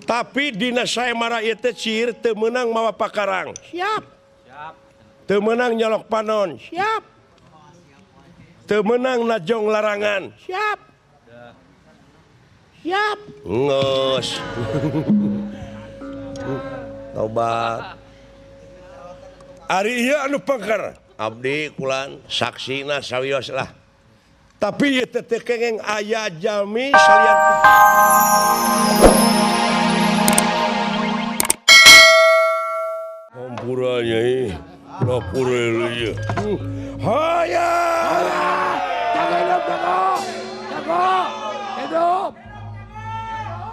Tapi dina sayembara ieu teh sihir teu meunang mawa pakarang. Siap. Teu meunang nyolok panon. Siap. Teu meunang najong larangan. Siap. Siap. Ngeus. Tobat. Ari ieu anu pengker. Abdi kulan saksina sawios lah. Tapi ieu teh teu kengeng aya jalmi salian hampura nyai. Lapure ieu. Haya. Jago hidup, jago. Jago. Hidup.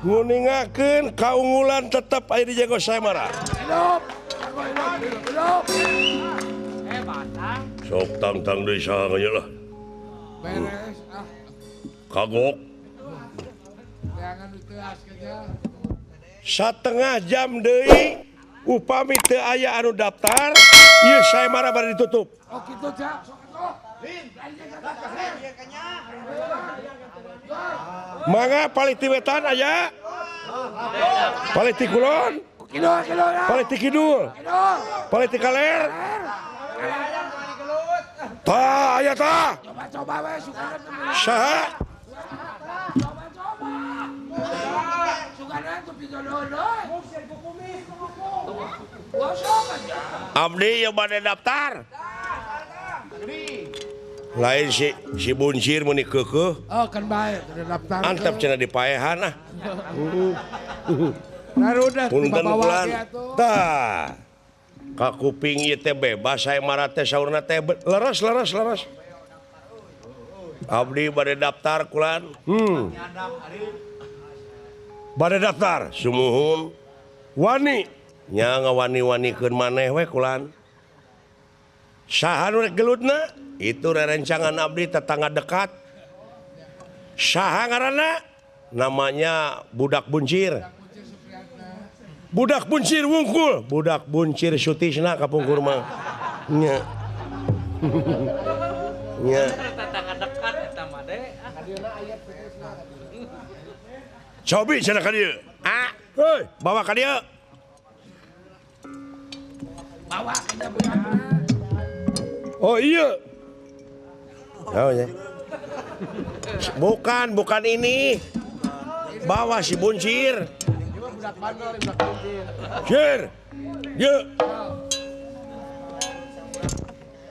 Nguningakeun kaunggulan tetep aya di jago sayembara. Hidup. Jago hidup, hidup, hidup. Sok tangtang deui saha nya lah. Beres ah. Kagok. Jangan diteas nya. Satengah jam deui upami teu aya anu daftar, ieu sayembara bari ditutup. Oh kitu ja, sok atuh. Mangga palih ti wetan aya? Palih ti kulon? Kidul, kidul. Palih ti kidul? Palih ti kaler? Tah aya tah. Coba-coba we sugan. Saha? Coba-coba. Suganan tuh pijodoh. Abdi yang bade daftar. Lain si si buncir meni keukeuh. Oh kan bae daftar. Antep cenah dipaehan ah. Narudah Punten bulan. Tah. Ka kuping ieu teh bebas sayembara teh saurna teh leres leres leres. Abdi bade daftar kulan. Bade daftar sumuhun. Wani nya ngawani-wanikeun maneh we kulan. Saha nu rek gelutna? Itu rerencangan abdi tetangga dekat. Saha ngaranna? Namanya Budak Buncir. Budak Buncir wungkul, Budak Buncir Sutisna kapungkur mah. Nya. Nya. Tetangga dekat eta mah de. Cobi cenah ka dieu. Ah, heuy, bawa ka dieu. Bawa ka budak. Oh iya. Oh, ya. Bukan, bukan ini. Bawa si Buncir. Cir. Ye.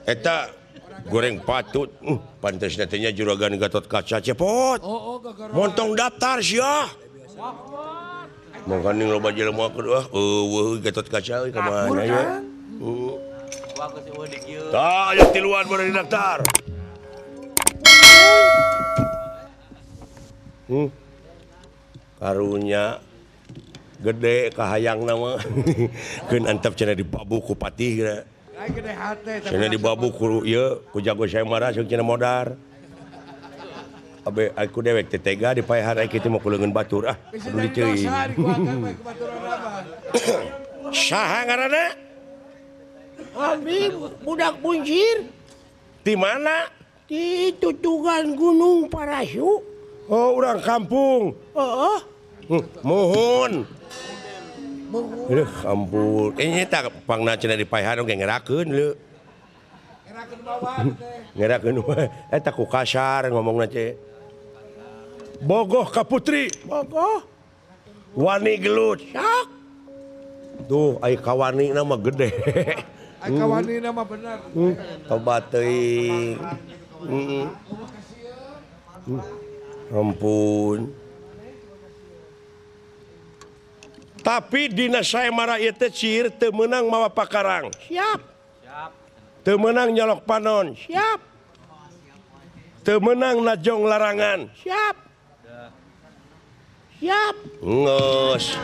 Eta goreng patut. Pantes teh nya juragan Gatot Kaca cepot. Montong daftar sia. Mangkaning loba jelema keur ah eueuh Gatot Kaca euy ka mana ya. Tah aya tiluan bade daftar. Karunya gede kahayang nama keun antep cenah dibabu ku patih geura. Cenah dibabu ku ieu ku jago sayembara jeung cenah modar. Abe aku dewek teh tega dipaehan ai kitu mah ku leungeun batur ah kudu diceuing. Saha ngaranna? Abi Budak Buncir. Di mana? Di tutugan Gunung Parasu. Oh, urang kampung. Heeh. Muhun. Aduh, ampun. Ini tak pangna cenah dipaehan oge ngerakeun leu. Ngerakeun bawa teh. Ngerakeun wae. Eta ku kasar ngomongna teh. Bogoh ka putri. Bogoh. Wani gelut. Sak. Tuh, ai kawani na mah gede. Ai kawani na mah bener. Tobat teuing. Ampun. Tapi dina sayembara ieu teh sihir teu meunang mawa pakarang. Siap. Teu meunang nyolok panon. Siap. Teu meunang najong larangan. Siap. Siap. Ngeus.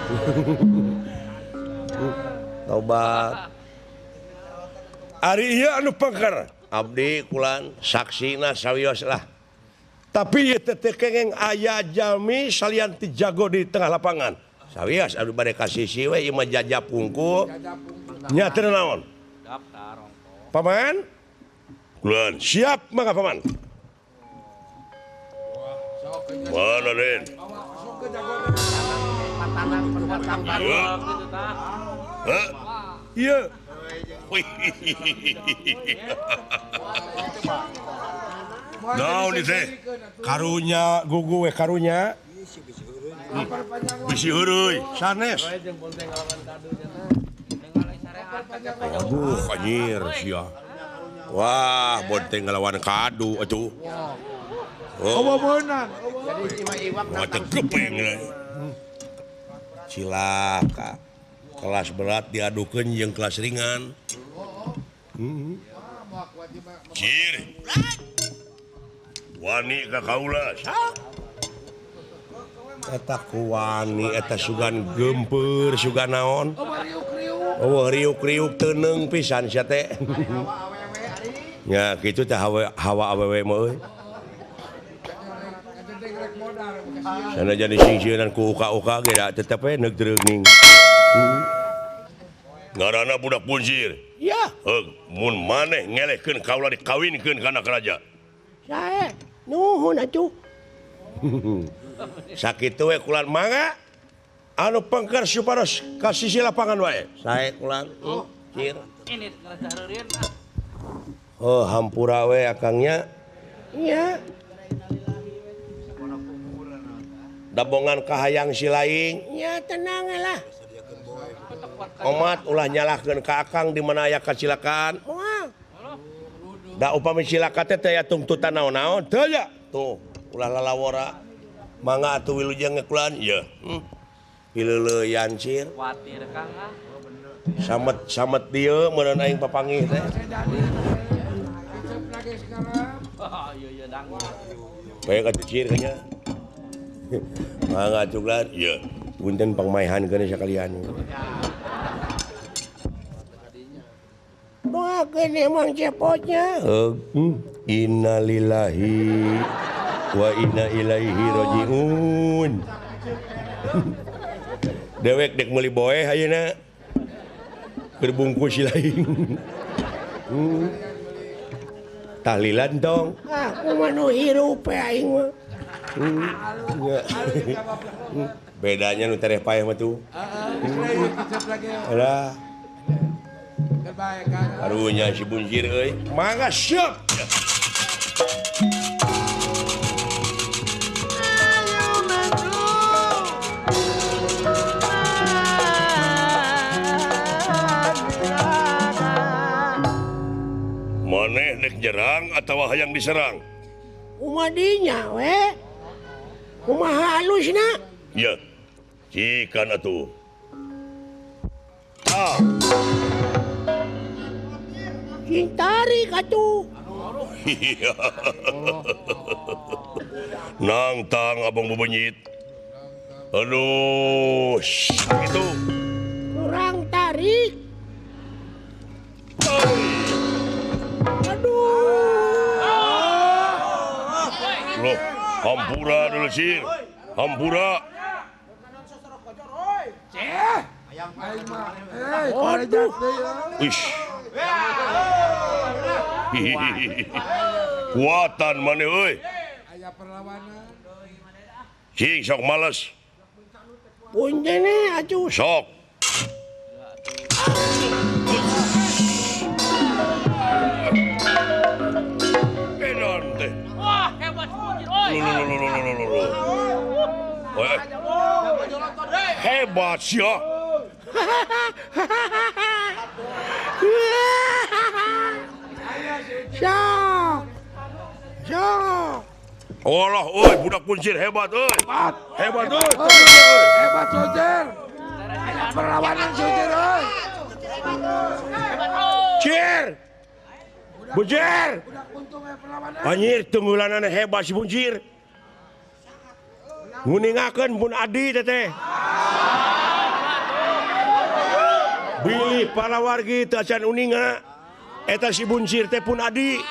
Tobat. Ari ieu anu pengker. Abdi kulan saksina sawios lah. Tapi ieu teh teu kengeng aya jalmi salian ti jago di tengah lapangan. Sawios anu bade ka sisi we ieu mah jajap hungkul. Nya teu naon? Daftar ongko. Paman? Kulan siap mangga paman. Mana Den? Pendatang baru gitu tah. Heh. Ieu. Naon ieu teh? Karunya gugu we karunya. Bisi heureuy sanes. Aduh anjir sia. Wah, bonteng ngelawan kadu atuh. Oh, beunang. Jadi iwak gepeng. Cilaka. Kelas berat diadukeun jeung kelas ringan. Cir. Wani ka kaula. Eta kuwani eta sugan gempeur sugan naon. Oh, riuk-riuk teuneng pisan sia teh. Ya kitu teh hawa awewe mah euy. Sana jadi singsieunan ku uka-uka ge da tetep we neug dreunging. Ngaranna budak buncir. Ya. Heug, mun maneh ngelehkeun kaula dikawinkeun kana raja. Sae, nuhun atuh. Sakitu we kulan mangga anu pengker supados ka sisi lapangan wae. Sae kulan. Cir. Ini ngareureun. Oh, hampura we akangnya. Iya. Dabongan kahayang si laing. Ya tenang lah. Omat ulah nyalahkeun ka akang di mana aya kacilakaan. Moal. Da upami cilaka teh teu aya tungtutan naon-naon, teu aya. Tuh, ulah lalawora. Mangga atuh wilujeng ngekulan. Ieu. Pileuleyan cir. Kuatir Kang ah. Samet-samet dieu meureun aing papanggih teh. Oh, iya iya dang. Bae atuh cir nya. Mangga atuh kulan. Ieu. Punten pangmaihankeun sakalian. Doakeun emang cepotnya. Innalillahi wa inna ilaihi rajiun. Dewek dek meuli boeh ayeuna. Berbungkus si lain. Tahlilan dong. Ah, kumaha nu hirup we aing mah. Bedanya nu tereh paeh mah tuh. Heeh. Alah. Karunya si buncir euy. Mangga siap. Maneh dek nyerang atawa hayang diserang? Kumadinya we. Kumaha alusna? Ya. Cikan atuh. Ah. Cing tarik atuh. Nangtang abang bebenyit. Aduh, itu kurang tarik. Aduh. Loh, hampura dulu sir. Hampura. Aduh. Ish. Kuatan maneh euy. Aya perlawanan. Cing sok males. Punten atuh. Sok. Edan teh. Wah, hebat si euy. Hebat sia. Sok. Sok. Allah, oi, budak kuncir hebat, oi. Hebat, oi. Hebat Sucir. Perlawanan Sucir, oi. Cir. Buncir. Anjir, tunggulanana hebat si Buncir. Nguningakeun pun adi teteh. Bilih para wargi teu acan uninga. Eta si Buncir teh pun adi.